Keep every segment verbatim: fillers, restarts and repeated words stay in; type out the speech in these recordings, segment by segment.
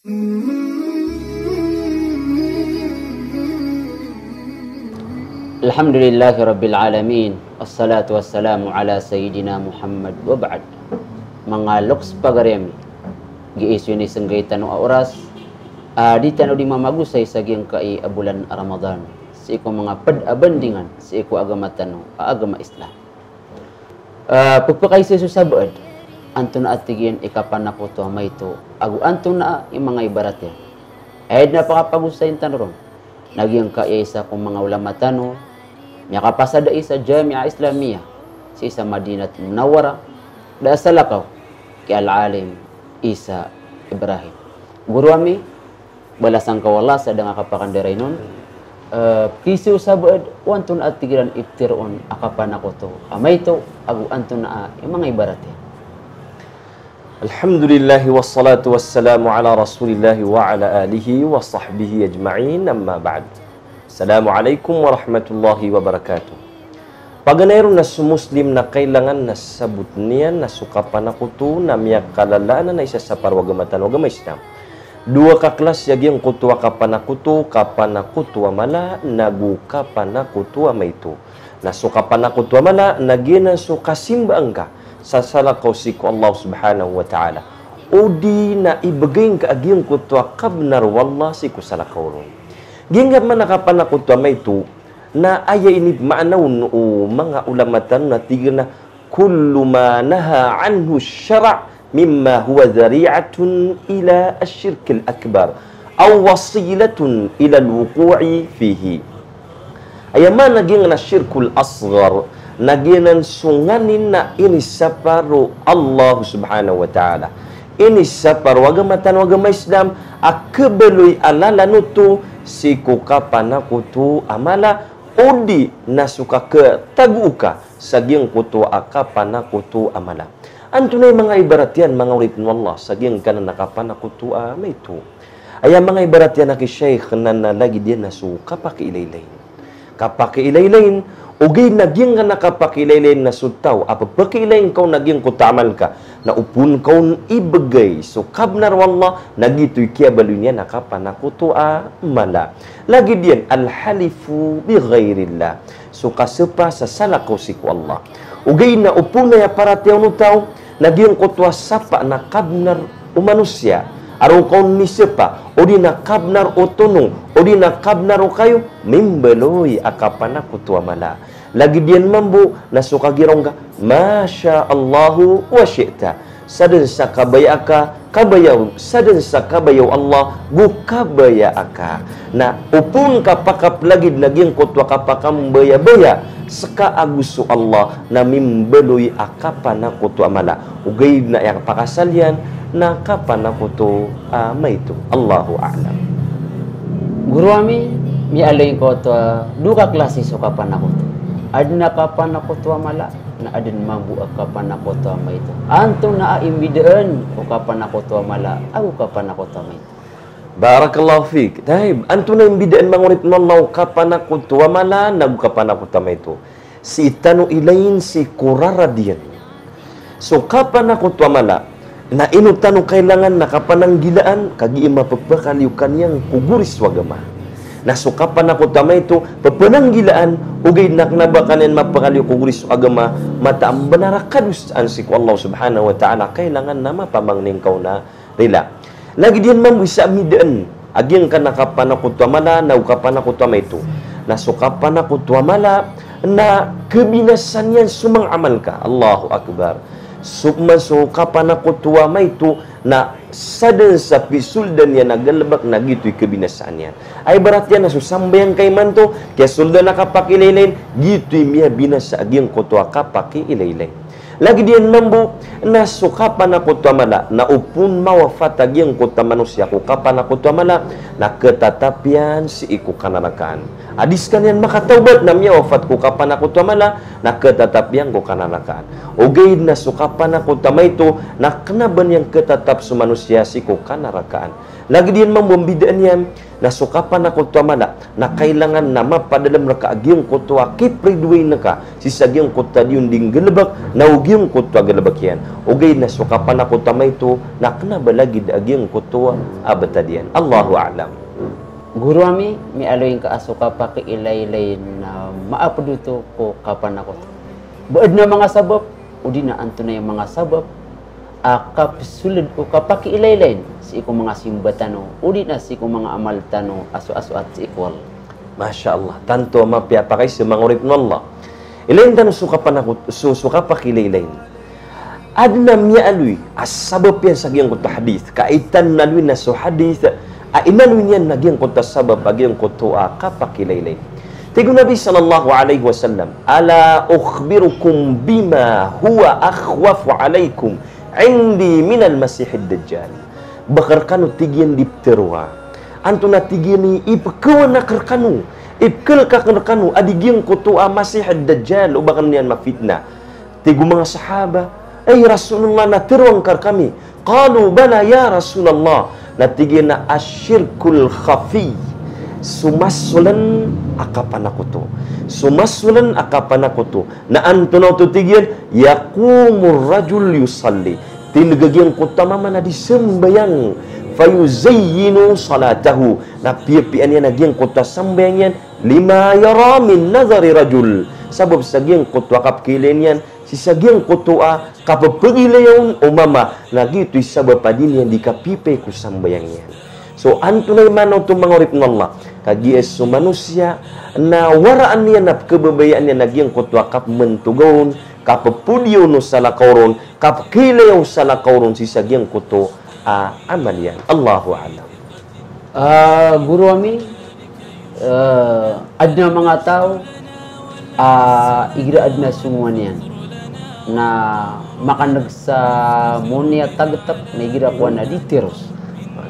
Alhamdulillahi Rabbil Alamin. Wassalatu wassalamu ala Sayyidina Muhammad wa ba'd. Manga loks pagari ami, giya so inisnggay tano a oras, a di tano di mamagosay sa giyangkai a bolan a Ramadan, sii ko manga pd a bandingan sii ko agama tano a agama Islam. Ah, pphakaiza so sabaad, antonaa tig iyan i kapanakoto a maito, ago antonaa i manga ibarat iyan. Aya dn a pakapagosayn tano ron na giyangkaya isa ko manga ulama tano, miyakapasad a isa Jamiah Islamiyah sii sa Madinatul Munawwarah, da a salakaw ki Al-Alim Isa Ibrahim. Goro ami, balasan ka o Allah sa da nga kapakandarainon. Eh, pkiiza o sabaad o antonaa tig iran i ptharoon a kapanakoto a maito, ago antonaa i manga ibarat iyan. Alhamdulillah, wassalatu wassalamu ala Rasulillah wa ala alihi wa sahbihi ajma'in, amma ba'd. Assalamu alaikum warahmatullahi wabarakatuh. Paganay ron na so Muslim na kailangan na sabotn iyan na so kapanakoto na miyakalala anan a isa sa paro agama tano a agama Islam. Dowa ka klasi a giyangkoto a kapanakoto, kapanakoto a mala, nago kapanakoto a maito. Na so kapanakoto a mala na giyanan so kasimbaa ngka sa salakaw sii ko Allah subhanahu wa ta'ala, odi na ibgay ngka a giyangkoto a kabnar o Allah sii ko salakaw ron. Giyangkaya man a kapanakoto a maito, na aya inipmaana on o manga ulama tano na tig iran a kullu ma naha anhu ash-shara' mimma huwa dhari'atun ila ash-shirkil akbar aw wasilatun ila al-wuqu'i fihi. Aya maana giyangkanan a shirkul asghar, na giyanan so nganin na inisapar o Allah subhanahu wa ta'ala, inisapar o agama tano a agama Islam, a khabaloy a lalan oto sii ko kapanakoto a mala, odi na so kakatago ka sa giyangkoto a kapanakoto a mala. Antonaa i manga ibarat iyan, manga oripn o Allah, sa giyangkanan a kapanakoto a maito? Aya manga ibarat iyan aki Shaykh na, na lagid iyan na so kapakiilaylayin. Kapakiilaylayin, ogaid na giyangkanan a kapakiilaylayin na so taw a pphakailayin ka on a giyangkoto a amal ka, na o phoon ka on ibgay so kabnar o Allah, na giyoto i kiyabaloy niyan a kapanakoto a mala. Lagid iyan, al-halifu bi ghairillah. So kasapa sa salakaw sii ko Allah. Ogaid na o phoon a paratiyaya o taw na giyangkoto a sapa na kabnar o manosiya a roo ka on misapa, odi na kabnar o tonong, odi na kabnar o kayo, mimbaloy a kapanakoto a mala. Lagid iyan mambo na so kagiraw ngka, masha Allahu wa shi'ta. Sadn sa kabaya aka, kabaya o, sadn sa kabaya o Allah, go kabaya aka. Na o phoon ka pakaplagid na giyangkoto a kapakambayabaya ska ago so Allah, na mimbaloy a kapanakoto a mala. Ogaid na aya pakasaliyan na kapanakoto a maito. Allahu a'lam. Goro ami, miyaaloy ngka oto a dowa ka klasi so kapanakoto. Adn a kapanakoto a mala, na adn mambo a kapanakoto a maito. Antonaa i mbidaan o kapanakoto a mala ago kapanakoto a maito? Barakallahu fik. Tayyib, antonaa i mbidaan, manga oripn o Allah, o kapanakoto a mala nago kapanakoto a maito? Sii tano ilayin sii ko rarad iyan. So kapanakoto a mala na ino tano kailangan na kapananggilaan, kagiya mapphakaliyo ka niyan ko goris o agama. Na so kapanakoto a maito, ppananggilaan, ogaid na kna ba ka niyan mapphakaliyo ko goris o agama, mataan bnar a kadosaan sii ko Allah subhanahu wa ta'ala, kailangan na mapamangni ngka on a rila. Lagid iyan mambo i isa a mbidaan a giyangkanan a kapanakoto a mala nago kapanakoto a maito, na so kapanakoto a mala na khabinasaan iyan so manga amal ka. Allahu Akbar. So pman so kapanakoto a maito na sadn sa pisoldan iyan a galbk na giyoto i khabinasaan iyan. Aya ibarat iyan na so sambayang ka imanto, kiyasoldan a kapakiilaylayin, giyoto i miyabinasa a giyangkoto a kapakiilaylayin. Lagid iyan mambo na so kapanakoto a mala na o phoon mawafat a giyangkoto a manosiya ko kapanakoto a mala na khatatap iyan sii ko kanarakaan. A di skaniyan makatawbat na miyawafat ko kapanakoto a mala na khatatap iyan ko kanarakaan. Ogaid na so kapanakoto a maito na kna ba niyan khatatap so manosiya sii ko kanarakaan. Lagid iyan mambo a mbidaan iyan, Na so kapanakoto a mala na kailangan na mapadalem reka a giyangkoto a kipridowain ka sii sa giyangkoto a di on di nggalebek, na o giyangkoto a galebek iyan. Ogaid na so kapanakoto a maito na kena ba lagid a giyangkoto a betad iyan. Allahu a'lam. Guro ami, miyaaloy ngka a so kapakiilaylayin na maaped oto ko kapanakoto. Ba aden a manga sabap, odi na antonaa i manga sabap a kapesoled o kapakiilaylayin sii ko manga simba tano, odi na sii ko manga amal tano a so, a so, a sii ko Allah. Masha Allah. Tanto a mapiya a pakaiza, manga oripn o Allah. Ilayin tano so kapanakot, so, so kapakiilaylayin. Aden a miyaaloy a sabap iyan sa giyangkoto a hadith. Ka i tano aloy na so hadith a inaloy niyan na giyangkoto a sabap a giyangkoto a kapakiilaylayin. Tig o Nabi sallallahu alaihi wasallam, "Ala ukhbirukum bima huwa akhwafu alaikum indi minal Masihid Dajjal." Ba ka rekano, tig iyan, di pteroa, antonaa, tig iyan, i, i pekewan aken rekano, i pekelek aken rekano a di giyangkoto a Masihid Dajjal o ba ken iyan mafitna. Tig o manga sahaba, "Ay Rasulullah, na teroa ngka rekami." Qalu, "Bala ya Rasulullah." Na tig iyan a ash-shirkul khafi. So masolen a kapanakoto. So masolen a kapanakoto. Na antonaa oto, tig iyan, "Yaqumur rajul yusalli." Tindeg a giyangkoto a mama na di sambayang. "Fayuzayyinu salatahu." Na piyapiyaan iyan a giyangkoto a sambayang iyan, "Lima yara min nadhari rajul." Sabap sa giyangkoto a kapekiilay niyan sii sa giyangkoto a kapepegilayaw o mama, na giyoto i sabap a di niyan di kapipay ko sambayang iyan. So, antonaa i maana oto, manga oripn o Allah? Kagiya so manosiya na waraan iyan a pekebabayaan iyan a giyangkoto a kapementoga on, kapepodiya on o salakaw ron, kapekiilayaw o salakaw ron sii sa giyangkoto a amal iyan. Allahu a'lam. Ah, guro ami, eh, aden a manga taw a igira aden a songowan iyan na makaneg sa moni a tagtek na igira kowan na di teros.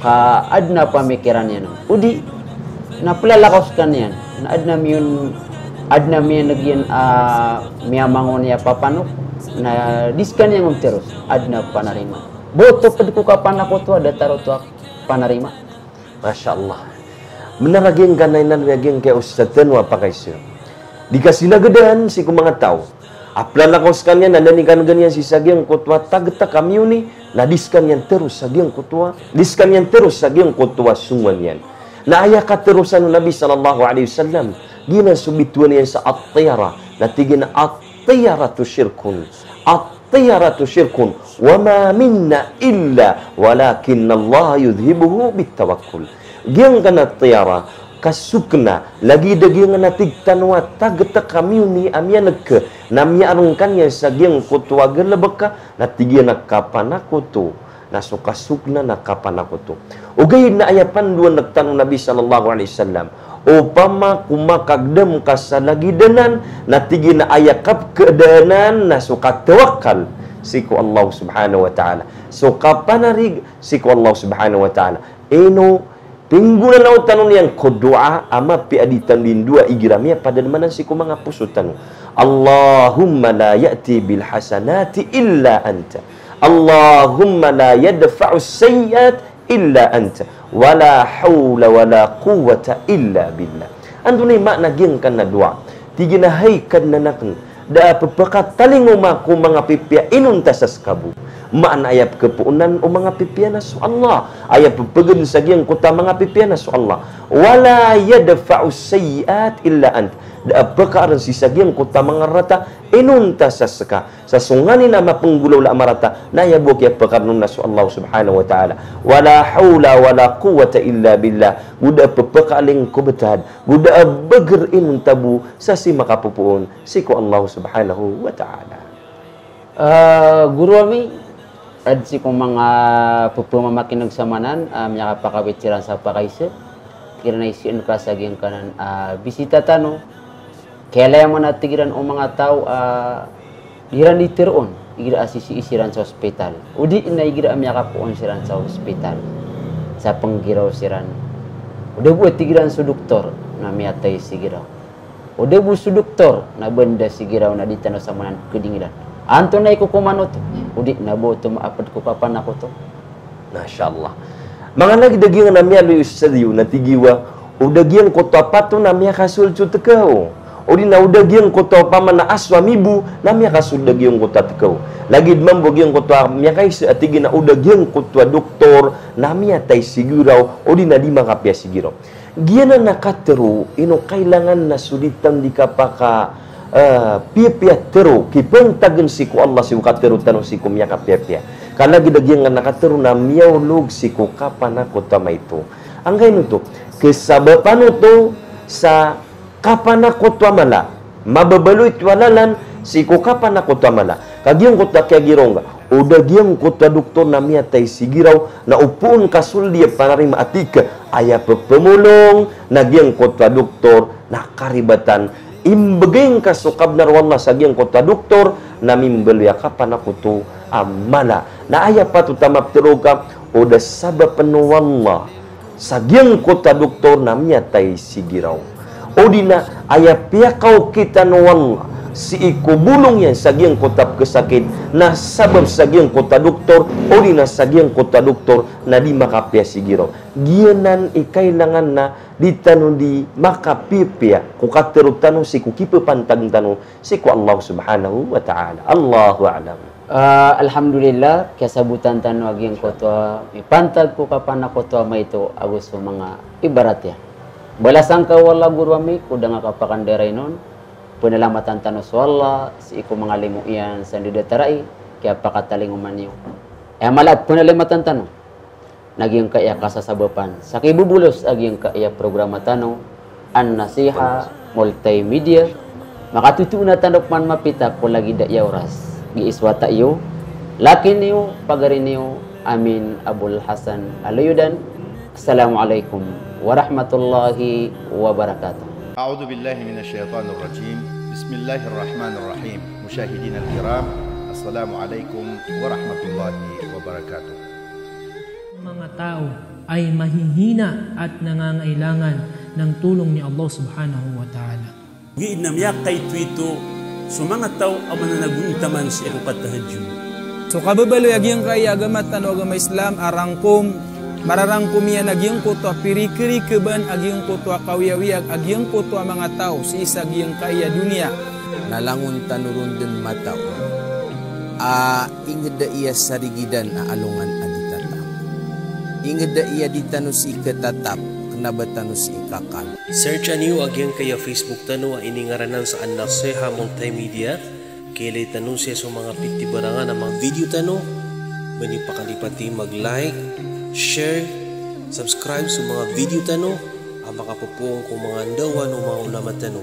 Ka aden a pamikiran iyan. Odi na pelalakaw sekaniyan. Na aden a miyon, aden a miyaneg iyan a miyamangon iyan a papanok na di sekaniyan on teros. Aden a panarima. Ba oto ped ko kapanakoto a datar oto a panarima. Masha Allah. Benar a giyangkanan a inaloy a giyangkai a ustadh tano a pakaiza. Di kasinagedan sii ko manga taw a pelalakaw sekaniyan na da niyan kanegan iyan sii sa giyangkoto a tagtek a miyoni, na di sekaniyan teros sa giyangkoto a, di sekaniyan teros sa giyangkoto a songowan iyan. Na aya katerosan o Nabi sallallahu alaihi wasallam, giyanan so bitowan iyan sa at-tiyara, na tig iyan a at-tiyaratu shirkun. At-tiyaratu shirkun, wa ma minna illa walakinnallaha yudhibuhu bit-tawakkul. Giyangkanan a tiyara, kasokna, lagid a giyangkanan a tig tano a tagtek a miyoni a miyaneg ka, na miyaarong ka niyan sa giyangkoto a galebek ka, na tig iyan a kapanakoto. Na so kasokna na kapanakoto. Ogaid na aya pandoan rektano o Nabi sallallahu alaihi wasallam, opama ko makagedam ka sa lagid anan, na tig iyan a aya kapekada anan na so katawakkal sii ko Allah subhanahu wa ta'ala. So kapanarig sii ko Allah subhanahu wa ta'ala. Ino pinggonanaw tano niyan ko doa a mapiya a di tano di ndoa igira miyapadalem anan sii ko manga poso tano. Allahumma la ya'ti bil hasanati illa anta. Allahumma la yadfa'us sayyi'at illa anta. Wa la hawla wa la quwwata illa billah. Antonaa i maana giyangkanan a doa? Tig iyan a hay Kadnan aken, da a pepakatalingoma ko manga pipiya inonta sa seka bo. Maana aya pekepoonan o manga pipiya na so Allah. Aya pepegen sa giyangkoto a manga pipiya na so Allah. Wa la yadfa'us sayyi'at illa ant. Da a pekaaren sii sa giyangkoto a manga rarata inonta sa seka. Sa so nganin a mapenggolawla a marata, na aya bo a kiyapekaaren on na so Allah subhanahu wa ta'ala. Wa la hawla wa la quwwata illa billah. Go da a pepakaaling ko betad, go da a beger inonta bo sa sii makapopoon sii ko Allah subhanahu wa ta'ala. Ah, guro ami, aden sii ko manga pepemamakineg samanan, ah, miyakapakawit siran sa pakaiza. Igira na isiin ka sa giyangkanan a, ah, bisita tano. Kiyalayaman a tig iran o manga taw a, ah, iran di teroon igira a sisii siran sa ospital. O di na igira a miyakapoon siran sa ospital. Sa penggiraw siran. O da bo a tig iran so doktor na miyatay si giraw. O da bo so doktor na banda si giraw na di tano samanan kedingiran. Antonaa i kokoman oto? O di na ba oto maaped ko kapanakoto? Masha Allah. Manga lagid a giyangkanan a miyaaloy o ustadh iyo na tig iyo a, o da giyangkoto a pato na miyakasold so tkaw. O di na o da giyangkoto a opama na aso a mibo na miyakasold a giyangkoto a tkaw. Lagid mambo a giyangkoto a miyakaisa a tig iyan a o da giyangkoto a doktor na miyatay si giraw, o di na di makapiya si giraw. Giyanan a katharo, ino kailangan na so di tano di kapaka, eh, piyapiya tharo, kipantagn sii ko Allah sii ko katharo tano sii ko miyakapiyapiya. Ka lagid a giyangkanan a katharo na miyaolog sii ko kapanakoto a maito. Angkaino oto, kasabapan oto sa kapanakoto a mala. Mababaloy oto a lalan sii ko kapanakoto a mala. Ka giyangkoto a kiyagiraw ngka, o da giyangkoto a doktor na miyatay si giraw, na o poon ka soldi a panarima a tig ka aya pphamolong na giyangkoto a doktor na karibatan. Imbgay ngka so kabnar o Allah sa giyangkoto a doktor na mimbaloy a kapanakoto a mala. Na aya patot a maptharo ka, o da sabapn o Allah sa giyangkoto a doktor na miyatay si giraw. O di na aya piyakaokit o Allah sii ko bolong iyan sa giyangkoto a pkhasakit, na sabap sa giyangkoto a doktor, o di na sa giyangkoto a doktor na di makapiya si giraw. Giyanan i kailangan na di tano di makapiyapiya ko katharo tano sii ko kipapantag tano sii ko Allah subhanahu wa ta'ala. Allahu a'lam. Ah, alhamdulillah, kiyasabotan tano a giyangkoto a mipantag ko kapanakoto a maito ago so manga ibarat iyan. Balasan ka o Allah goro ami ko da nga kapakandarainon, pnalamatan tano so Allah sii ko manga limo iyan sa ndadatarai, kiyapakatalingoma niyo. Aya mala a pnalamatan tano na giyangkaya kasasabapan sa kibobolos a giyangkaya programa tano, An-Nasiha Multimedia. Makatotoona tano pman mapita ko lagid aya oras. Gii so wata iyo, laki niyo, pagari niyo, Amin Abul Hasan Aloyodan. Assalamualaikum warahmatullahi wabarakatuh. أعوذ بالله من الشيطان الرجيم. بسم الله الرحمن الرحيم. مشاهدينا الكرام، السلام عليكم ورحمة الله وبركاته. Manga taw ay mahihina at nangangailangan ng tulong ni Allah Subhanahu wa Ta'ala. Giid na miyakaitwito so manga taw a mananagontaman sii ko katahajjud. So kababaloy a giyangkaya agama tano a agama Islam a rangkom, mararangkom iyan a giyangkoto a pirikrikban a giyangkoto a kawiyawiyag a giyangkoto a manga taw sii sa giyangkaya doniya. Na langon tano ron dn matao a ingd a aya sarigidan a alongan a di tatap. Ingd a aya di tano sii ktatap, kna ba tano sii kakal. Search-a niyo a giyangkaya Facebook tano a iningaranan sa An-Nasiha Multimedia. Kailay tano sii so manga pitibarangan a manga video tano. Ba niyo pakalipati mag-like, share, subscribe so manga video tano a makapopoon ko manga ndawan o manga ulama tano.